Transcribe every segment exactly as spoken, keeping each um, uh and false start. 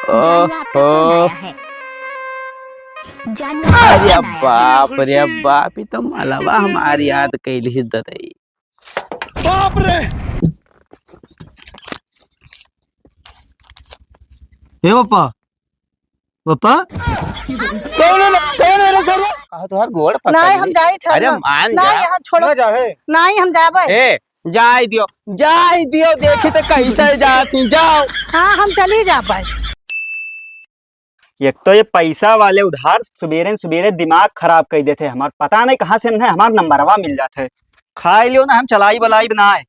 जानवर पे कौन ओहो। आया है? जानवर पे अरे कौन आया है? बाप रे बाप, ई तो मलवा हमार याद कैली ददई। बाप रे! ए पप्पा, पप्पा? कौन है, कौन है रे सर? कहा तोहार गोड़ पकड़ नहीं, हम ली। जाइत है अरे ना। मान नहीं, जा। हम छोड़ो। ना जाओ, हे। नहीं, हम जाबे। ए, जाए दियो, जाए दियो, देखी तो कैसे जाती, जाओ। हाँ, हम चली जाबे। एक तो ये पैसा वाले उधार सुबेरे न सुबेरे दिमाग खराब कर देते हैं हमार, पता नहीं कहाँ से इन्हें हमार नंबरवा मिल जाते है। खाई लियो ना, हम चलाई बलाई बनाए।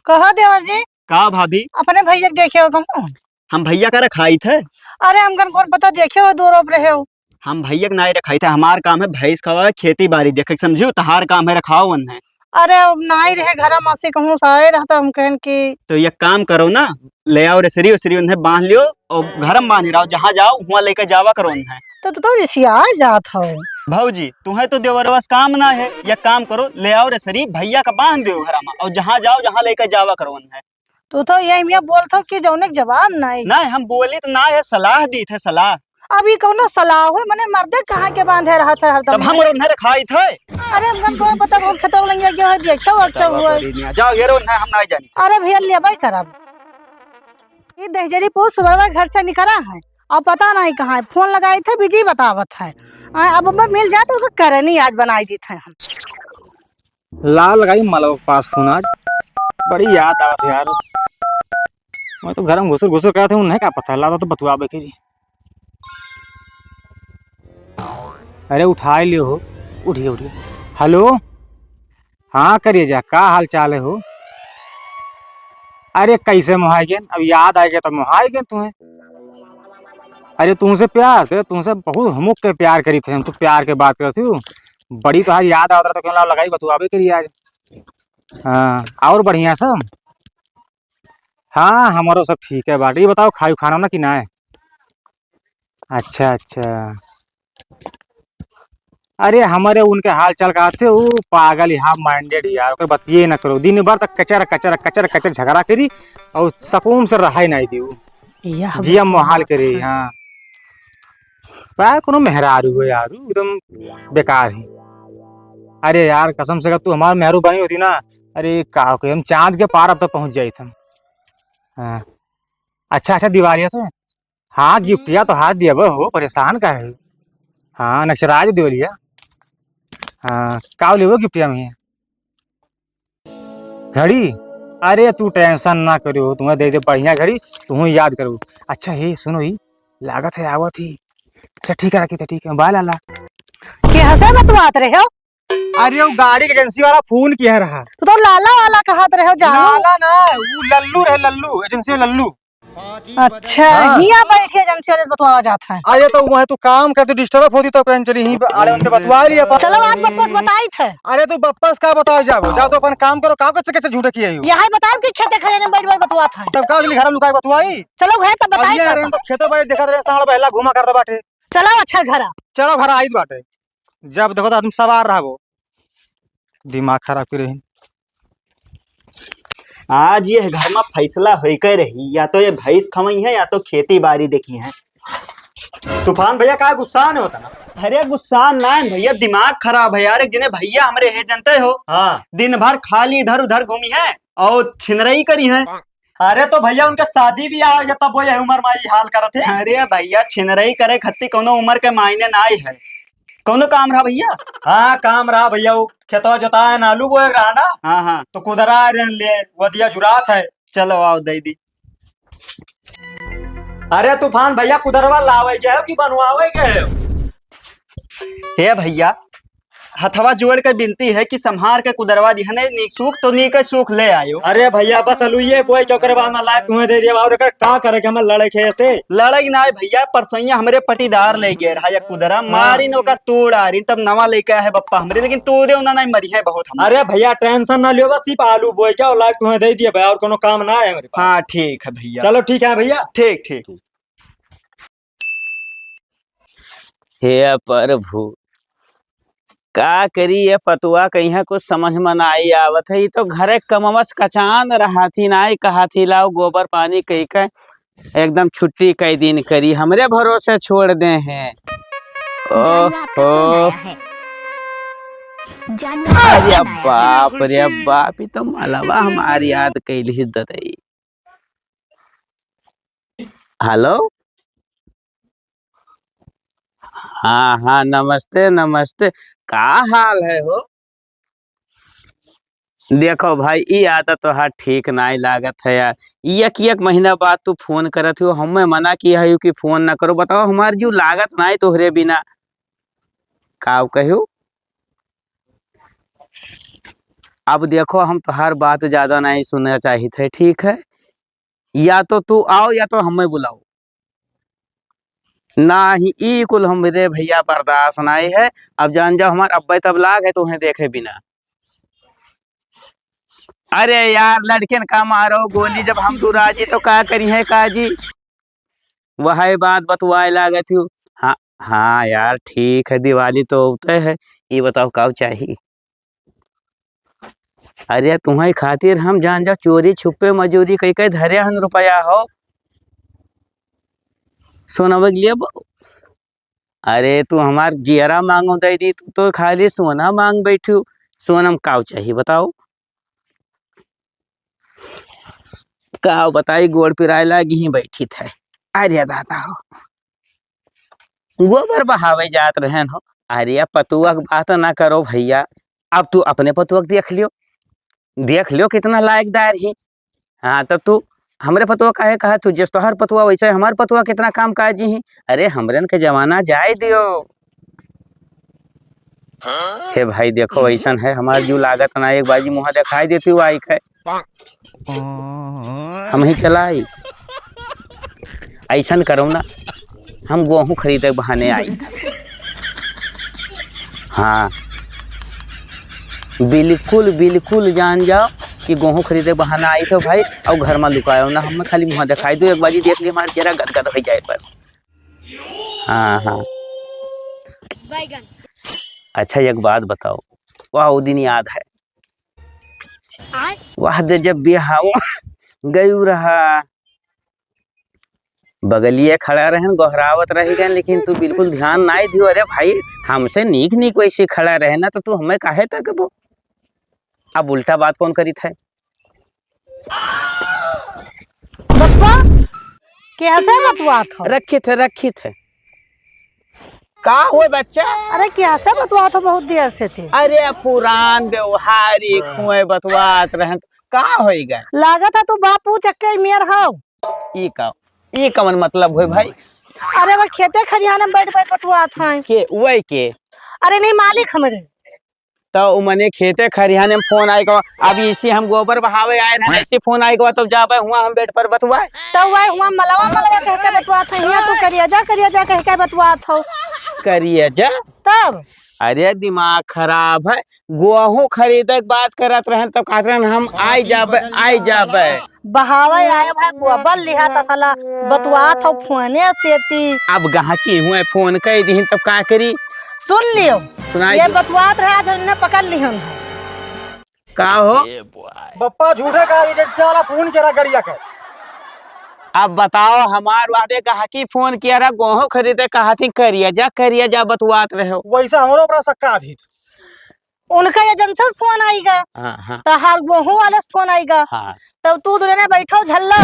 कहो देवर जी। का भाभी? अपने भैया के देखे हो कहूँ? हम भैया का रखाई थे। अरे हमकन कौन पता देखे हो, दूर ओप रहे हो। हम भैया के नाई रखाई थे, हमार काम है भैंस खवावे, खेती बाड़ी देखे, समझियो, तहार काम है रखाओ उन्हें। अरे अब नाई रहे घर में से कहूँ से आए रहता, हम कहन कि तो एक काम करो ना, ले आओ रेसरी ओसरी उन्हें बांध लियो और घर में बांध रहो, जहाँ जाओ वहाँ लेके जावा करो उन्हें। तो तू तो रिसिया जात हो। भौजी, तुम्हें तो देवरवा से काम ना है, एक काम करो, ले आओ रेसरी भैया का बांध दो घर में और जहाँ जाओ जहाँ लेके जावा करो उन्हें। तू तो यही मियाँ बोलत हो कि जौने के जवाब नाई। नाई, हम बोली तो नाई है, सलाह दी थे, सलाह। अब ई कौनो सलाह हो, मने मर्दे कहाँ के बांधे रहत है हरदम? तब हम उन्हें रखाई थे। अरे, हमकन कौन पता कौन खेतवा लंगिया गया है, देखे हो, अच्छा बतावा हुआ है। बड़ी निया। जाओ, ये रो ना, हम नाई जानी थे। अरे भैया, लेबे करब। ई दहिजरी पूत सुबह घर से निकला है, अब पता नहीं कहाँ है। फोन लगाई थे, बिजी बतावत है। आ, अब हमें मिल जाए तो उसका करनी आज बनाई दी थे हम। लाव लगाई मलवा के पास फोन आज। बड़ी याद आवत है यार। मैं तो घर में घुसुर घुसुर करत हूँ, उन्हें का पता, लाव तो बतुआबे के। अरे उठाई लियो हो, उठिए, उठिए। हेलो, हाँ करिए जा, का हाल चाल है हो? अरे कैसे मोहाई गेन, अब याद आए गए तो मोहाई गेन तुम्हें। अरे तुमसे प्यार, ते तुमसे बहुत हमुक के प्यार करी थे हम, तू प्यार के बात करती हूँ। बड़ी तोहार याद आवत रहा तो क्यों लाव लगाई बतुआबे करिए आज। हाँ, और बढ़िया सब? हाँ, हमरो सब ठीक है बाटे। ये बताओ, खायु खाना ना कि ना है? अच्छा, अच्छा। अरे, हमरे उनके हाल चाल का थे, ऊ पागल यहाँ minded यार, ओकर बतिये ना करो। दिन भर तक कचर, कचर, कचर, कचर झगड़ा करी और सकून से रहाई नहीं दी ऊ। यह जिया बात मोहाल करे, हाँ। बा कोनो मेहरारू हो यार, एकदम बेकार है। अरे यार, कसम से अगर तू हमार मेहरू बनी होती ना, अरे का हो, हम चांद के पार अब तक पहुंच जाइत हम। हाँ। अच्छा, अच्छा, दिवालिया तो, हाँ, गिफ्टिया तो हाथ दिया हो, परेशान का है? हाँ, नक्सराज दिवालिया। हाँ, का लेबो गिफ्टिया में? घड़ी? अरे, तू टेंशन ना करियो, तुम्हें दे दे बढ़िया घड़ी, तू याद करो। अच्छा, हे, सुनो ही, लागत है, आवत ही। अच्छा, ठीक है, रखी थे, ठीक है, बाय लाला। के हंसे बतुआत रहे हो? अरे, वो गाड़ी के एजेंसी वाला फोन किया रहा। तू तो लाला वाला कहत रहे हो, जानू। लाला ना, वो लल्लू रहे, लल्लू, एजेंसी में लल्लू। अच्छा, हाँ। हियाँ बैठे एजेंसी वाले से बतुआ जात है। अरे, तो वह तो काम करते डिस्टर्ब होती तो कहीं चली ही, अरे, उनसे बतुआ लिया पर। चलो, आज बप्पस बताई थे। अरे, तू बप्पस का बताओ, जाओ, जाओ तो अपन काम करो, का कैसे, कैसे झूठे किए हो? यहाँ बताओ कि खेते खलियाने में बैठ, बैठ बतुआ था। तब का अगली घर में लुकाई बतुआई? चलो, घर तब बताई अरे, था। अरे, तो खेते बैठ देखत रहे, साढ़ बहला घुमा करते बाटे। चलो, अच्छा, घर आ। चलो, घर आइत बाटे। जब देखो तो आदमी सवार रहबो, दिमाग खराब करे रही। आज ये घर में फैसला होइके रही, या तो ये भैंस खवई है या तो खेती बाड़ी देखी है। तूफान भैया का गुस्सा नहीं होता ना? अरे गुस्सा ना है भैया, दिमाग खराब है यार। एक जने भैया हमरे है, जानते हो? हाँ। दिन भर खाली इधर उधर घूमी है और छिनरई करी है। अरे तो भैया उनके शादी भी आ गया, तब वो यही उम्र में यही हाल करत है। अरे भैया, छिनरई करे खत्ती कौनो उम्र के मायने नाई है। कौनो काम रहा भैया? हाँ, काम रहा भैया, वो खेतवा जोताए ना, आलू बोए रहा ना। हाँ, हाँ। तो कुदरा रहे ले, वो दिया जुरात है। चलो आओ, दे दी। अरे तूफान भैया, कुदरवा लावे गए हो कि बनवावे गए हो? हे भैया, हथवा जोड़ के बिनती है कि संभार के कुदरवा दिहने नीक सूख तो नीक सूख ले आयो। अरे भैया, बस अलुइये बोए के ओकरे बाद में लाए तुम्हें दे दिया। और एकर का करे के, हमें लड़े के ऐसे? लड़े के ना है भैया, परसैया हमरे पटीदार ले गए रहा या कुदरा, हाँ। मारिन ओका तोड़ आरिन, तब नवा लेके आए हैं बप्पा हमरे, लेकिन तोरे उन्हें नहीं मरी है बहुत हम। अरे भैया, टेंशन ना लियो, बस सिर्फ आलू बोए के और लाए तुम्हें दे दिया भैया, और कोनो काम ना है हमारे पास। हाँ, ठीक है भैया। चलो ठीक है भैया। ठीक, ठीक। हे प्रभु, का करी ये पतुआ, कहिया कुछ समझ में नाई आवत है। ई तो घरे कमवस कचान रहत ही, नाई कहत ही लाओ गोबर पानी कई के एकदम छुट्टी कई दिन करी, हमरे भरोसे छोड़ दे हैं। जानवर ओहो। कौन आया है? जानवर अरे कौन आया है? बाप रे बाप, ई तो मलवा हमार याद कैली ददई। हेलो। हाँ, हाँ, नमस्ते, नमस्ते। का हाल है हो? देखो भाई, ई आदत तोहार ठीक नाई लागत है यार। ई एक, एक महीना बाद तू फोन करत हो, हमें मना किया है कि फोन ना करो। बताओ, हमार जीव लागत नाई तोहरे बिना। का कहो? अब देखो, हम तोहार बात ज्यादा नाई सुनना चाहित है, ठीक है? या तो तू आओ या तो हमें बुलाओ। नाही, ई कुल हमरे भैया बर्दाश्त नाई है। अब जान जाओ, हमार अब्बे तब लाग है तोहें देखे बिना। अरे यार, लड़कन का मारो गोली, जब हम तू राजी तो का करी है काजी? वही बात बतुआए लागत हूँ। हाँ, हाँ यार, ठीक है, दिवाली तो होते है। ये बताओ, का चाही? अरे, तुम्हारी खातिर हम जान जा चोरी छुपे मजूरी कई कई धरे हन रुपया हो। सोनवा के लिए ब-, अरे, तू हमार जियरा मांगो दे दी, तू तो खाली सोना मांग बैठू। सोना में काव चाहिए, बताओ? काव बताई, गोड़ पिराए लागी ही बैठी थे। अरे दादा हो, गोबर बहावे जात रहन हो। अरे, पतुआ के बात ना करो भैया, अब तू अपने पतुआ के देख लियो, देख लियो कितना लायकदार ही। हाँ, तो तू हमरे पतुआ काहे कहा तू, जस तोहर पतुआ वैसे हमार पतुआ कितना काम काजी ही। अरे, हमरन के जमाना जाए दियो। हे भाई, देखो, ऐसन है, हमार जीव लागत ना, एक बाजी मुँह दिखाई देती हुआ आई के। हम ही चलाई। ऐसन करो ना, हम गेहूं खरीदे बहाने आई थे। हाँ, बिल्कुल, बिल्कुल जान जाओ कि गेहूं खरीदे बहाने आई थे भाई, और घर में लुकायो ना, हमें खाली मुँह दिखाई दो, एक बाजी देख ली, हमारे जरा गदगद हो जाए बस। हाँ, हाँ। बैगन। अच्छा, एक बात बताओ, वाह, वो दिन याद है? आय? वाह, दे जब बिहाव गयू रहा, बगलिए खड़ा रहन, गोहरावत रही गए, लेकिन तू बिल्कुल ध्यान नाई दियो। अरे भाई, हमसे नीक नीक वैसे खड़ा रहे ना, तो तू हमें काहे तकबो? अब उल्टा बात कौन करी थे? बप्पा, कैसे बतुआत हो? रखित है, रखित है। का होय बच्चा? अरे, कैसे बतुआत हो बहुत देर से थे? अरे, पुरान व्यवहारिक हुए बतुआत रहन, का होई गए? लागत है तू बापू चक्के मेर हो। ई का, ई कवन मतलब होय भाई? अरे, वो खेते खरिहाने में बैठ बैठ बतुआत हैं। के, वही के? अरे नहीं, मालिक हमरे। तो उ मने खेते खरिहाने में फोन आई गवा, अब इसी हम गोबर बहावे आए रहे, इसी फोन आई गवा, तो जाबे हुआ हम बेड पर बतुआए। तो वह हुआ मलवा मलवा कह के बतुआत है, हियां तू करिया जा, करिया जा कह के बतुआत हो। करिया जा? तब? अरे दिमाग खराब है, गोहूं खरीदे के बात करत रहन, तब कहत रहन हम आई जाबे, आई जाबे। बहावे आए भाई, गोबर लिहा त साला बतुआत हो फोने से ती। अब गहकी हुए फोन कई दिहिन तब का करी? सुन लियो, सुनाई ये दो। बतुआत रहे, आज उन्हें पकड़ लिहन है। का हो? बप्पा झूठे का एजेंसी वाला फोन किया रहा गड़िया के। अब बताओ, हमार वादे गहकी फोन किया रहा, गोहूं खरीदे कहा थी, करिया जा, करिया जा बतुआत रहे हो। वैसे हमरो ऊपर शक्का थी। उनका एजेंसी से फोन आईगा, हाँ, हाँ। तो हर गोहूं वाले से फोन आईगा। हाँ। तब तू दुरे ने बैठो झल्लो।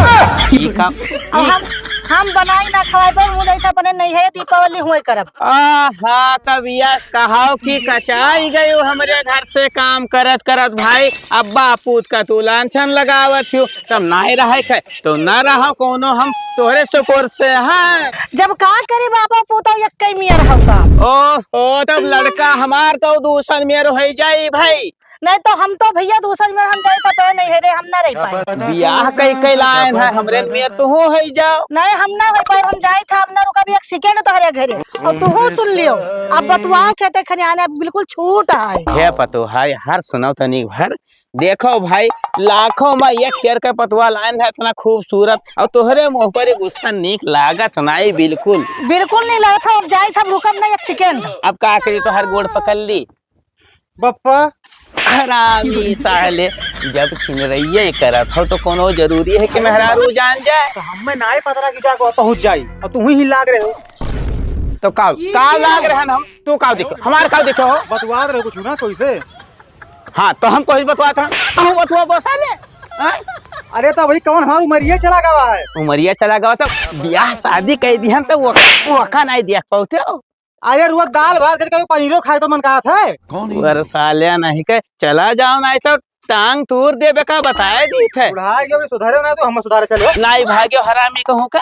ई का? अब हम, हम बनाई ना खवाए पर मुँह जाई था अपने नहीं है दीपावली हुए करब। आहा, तब यस कहाओ कि कचाई गयो हमरे घर से काम करत करत भाई। अब बापूत का तू लांछन लगावत हो, तब नाय रहे थे। तो ना रहा कोनो, हम तोहरे support से हैं। जब का करी बाबा पूता एक कई मियर होता। ओहो, तब लड़का हमार तो दूसर मियर होई जाई भाई। नहीं तो हम तो भैया दूसर मियर हम जाई था, पहले नहीं है रे, हम ना रह पाए। बियाह कई कई लाइन है, हमरे मियर तो हो ही जाओ। नहीं, हम ना हो पाए, हम जाई था, हम ना रुका भी एक second तोहरे घरे। और तू हो सुन लियो, अब बतुआ खेते खनियाने अब बिल्कुल छूट है। हे पतो है, हर सुनाओ तनी भर देखो भाई, लाखों में एक पेड़ का पतवा लाइन है, इतना खूबसूरत, और तोहरे मुंह पर ये गुस्सा नीक लागत नाई बिल्कुल। बिल्कुल नहीं लागत है, अब जाई था, रुकब नहीं एक second। अब का करी, तोहर गोड़ पकड़ ली। बप्पा। हरामी साले, जब छिनरैया करत हो तो कोनो जरूरी है कि मेहरारू जान जाए? तो हमें नाहीं पता रहा कि जाके वहाँ पहुँच जाई और तू ही लाग रहे हो। तो का, का लाग रहे हैं हम? तू का देखे? हमार का देखे हो? बतवा रहे कुछ ना कोई से। हाँ, तो हम कोई बतवा था, तू बतवा बस आ ले। हाँ? अरे तो भाई कौन हमार उमरिया चला गवा है? उमरिया चला गवा तो ब्याह शादी कह दिहन तो वो, वो का नहीं दिया पाते हो? अरे रुआ दाल भात करके पनीरो खाए तो मन कहा था। कौन है? अरे साले नहीं के चला जाओ, नहीं तो टांग तोड़ देबे का बताए दी थे। बुढ़ा गयो भी सुधारे ना तो हम सुधारे चले। लाई भाग्यो हरामी कहूँ के।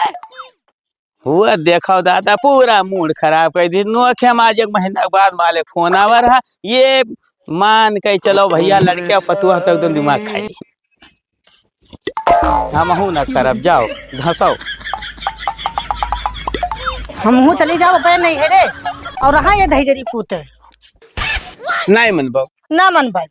हुआ देखो दादा, पूरा मूड खराब कर दी। नोखे हम आज एक महीना के बाद मालिक फोन आवा रहा। ये मान के चलो भैया, लड़के और पतुआ तो एकदम दिमाग खाई। हमहू ना करब, जाओ धसो। हमहू चली जाओ अपने नैहरे, और रहा ये धैजरी पूते। नहीं मनबो। ना मनबे।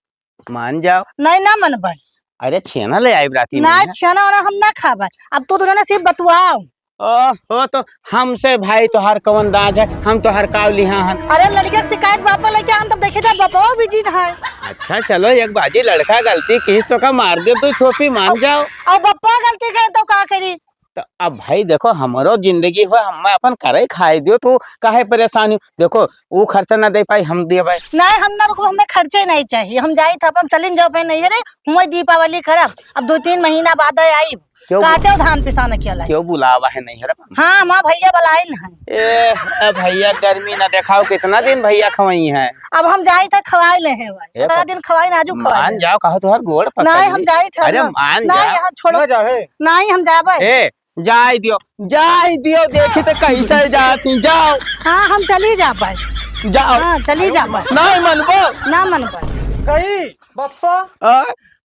मान जाओ। नहीं, ना मनबे। अरे छेना ले आइब राती में। ना, छेना ओना हम ना खाबे। अब तू दुनो ने सिर्फ बतुआओ। ओहो, तो हमसे भाई तोहार कवन दाज है, हम तोहार काव लिहा हन। अरे लड़के के शिकायत बाप पर लेके आन तब देखे जाए, बापो भी जिद है। अच्छा चलो, एक बाजी लड़का गलती किहिस तो का मार दे तू थोपी, मान जाओ। और बापो गलती करे तो का करी? तो अब भाई देखो, हमरो जिंदगी हो, हम अपन करे खाए दियो, तू काहे परेशान हो? देखो, ऊ खर्चा ना दे पाई, हम दे पाई। नहीं, हम ना रुको, हमें खर्चे नहीं चाहिए, हम जाई था, हम चलिन जाओ पे नहीं है रे, हम दीपावली करब, अब दो तीन महीना बाद आई। क्यों? काटे धान पिसान के लाई। क्यों बुलावा है नहीं है रे? हाँ, हमार भैया बुलाइन है। ए, ए भैया, गर्मी ना देखाओ, कितना दिन भैया खवाई है। अब हम जाई था, खवाई ले हैं भाई। ए, इतना दिन खवाई ना, आजू खवाई मान ले। जाओ, कहो तोहर गोड़ पकड़ नहीं, ली। हम जाई था अरे ना। मान नहीं, जाओ। यहाँ छोड़ो। ना जाओ, हे। नहीं, हम जाबे। ए, जाए दियो, जाए दियो, देखी तो कैसे जाती, जाओ। हाँ, हम चली जाबे। जाओ। हाँ, चली जाबे। नहीं मनबो। ना मनबे। गई, बप्पा। आ?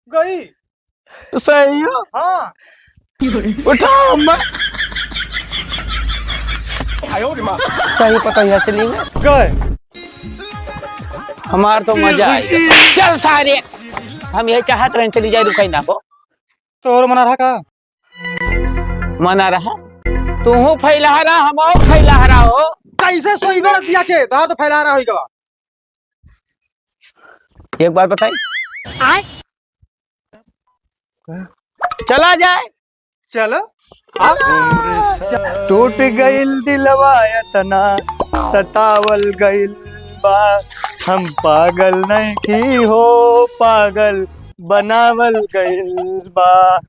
गई। सही हो? हाँ। उठाओ अम्मा। सही पता यहाँ चली गए। हमार तो मजा आ गया। चल सारे, हम यही चाहत रहे चली जाए, रुकाई ना हो। तोर मना रहा का? मना रहा? तू फैला रहा, हम फैला रहा हो। कैसे सोईबे रतिया के? तोहार तो फैला रहा होई गवा। एक बात बताई। आय? चला जाए। चलो। टूट गइल दिलवा एतना सतावल गइल बा, हम पागल नइखी हो, पागल बनावल गइल बा।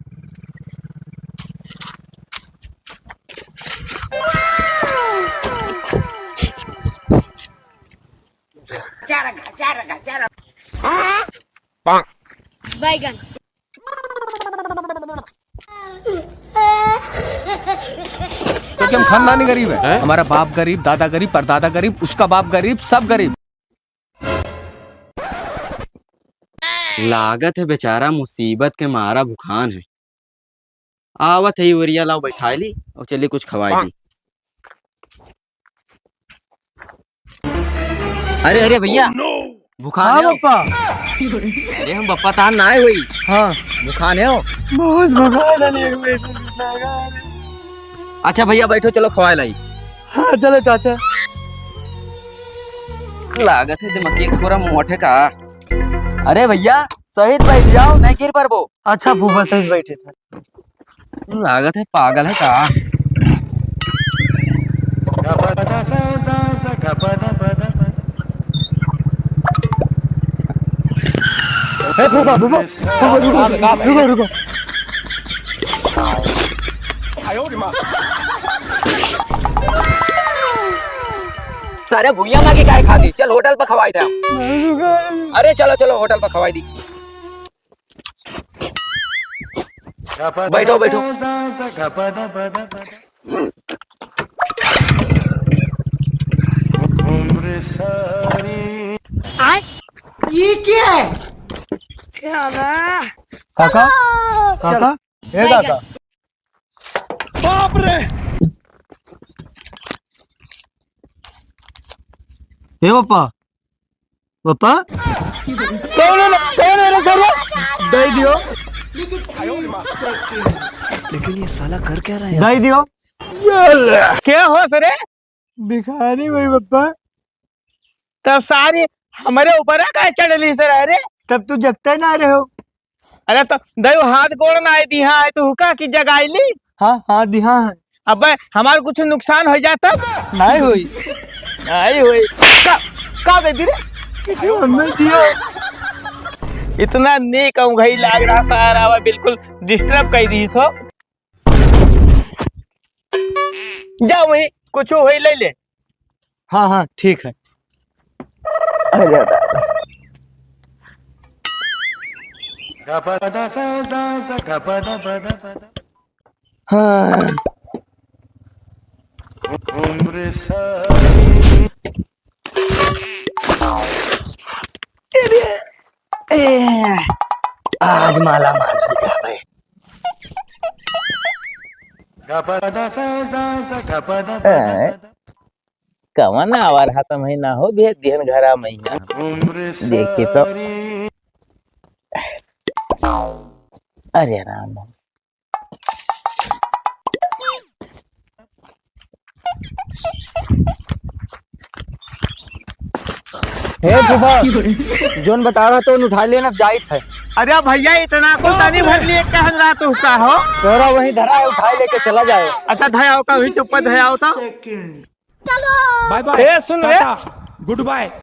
बैगन। क्योंकि हम खानदानी गरीब हैं। हैं? हमारा बाप गरीब, दादा गरीब, परदादा गरीब, उसका बाप गरीब, सब गरीब। लागत है बेचारा मुसीबत के मारा भुखान है। आवत है यूरिया लाओ बैठाए ली और चली कुछ खवाए दी। अरे, अरे भैया, भुखान हाँ है हो? बप्पा। अरे हम बप्पा तान ना आए हुई। हाँ। भुखान है हो? बहुत भुखान है, एक मिनट। अच्छा भैया बैठो, चलो खवाए लाई। हाँ, चलो चाचा। लागत है दिमाग एक थोड़ा मोट है का। अरे भैया, सही से बैठ जाओ, नहीं गिर पड़बो। अच्छा फूफा, सही से बैठे थे। लागत है पागल है का? ए, फूफा, फूफा, फूफा, रुको, रुको, रुको। सारे भुइया माँ के गाय खा दी, चल होटल पर खवाई था। अरे चलो, चलो होटल पर खवाई दी। बैठो, बैठो। आय, ये क्या है? काका, काका, ए काका। बाप रे! ए पप्पा, पप्पा? कौन है ना? कौन है ना सर? दे दियो। लेकिन ये साला कर क्या रहा है? दे दियो। क्या हो सर? भिखारी भाई पप्पा। तब सारी हमारे ऊपर है का चढ़ ली सर? अरे तब तू जगता ही ना रहे हो। अरे तो दयो हाथ गोड़ नाहीं दिहा है, तो हुका की जगाई ली? हाँ, हाँ, दिहा है। अबे, हमार कुछ नुकसान होइ जात? नाहीं होई। नाहीं होई। का, का दे दी रे? कुछ हमें दियो। इतना नेक अउंघई लाग रहा सारा, बिल्कुल disturb कइ दी सो। जा वहीं, कुछ होई ले ले। हाँ, हाँ, ठीक है। अरे दादा। हाँ। ए, आज माला माल हो जावे। ए, कवन आवा रहा तमही ना हो, भेज दिहन घरा मैया। देखी तो। अरे राम। हे फूफा, जोन बता रहा तो उठा लेना, जाइत है। अरे भैया, इतना कुल तनी भर लिए कहन रहा तू का हो? तोरा वहीं धरा है, उठा लेके चला जाए। अच्छा, धयाओ का वहीं चुप्पा धयाओ तो। बाय बाय, ए, सुन रे। Tata, good bye.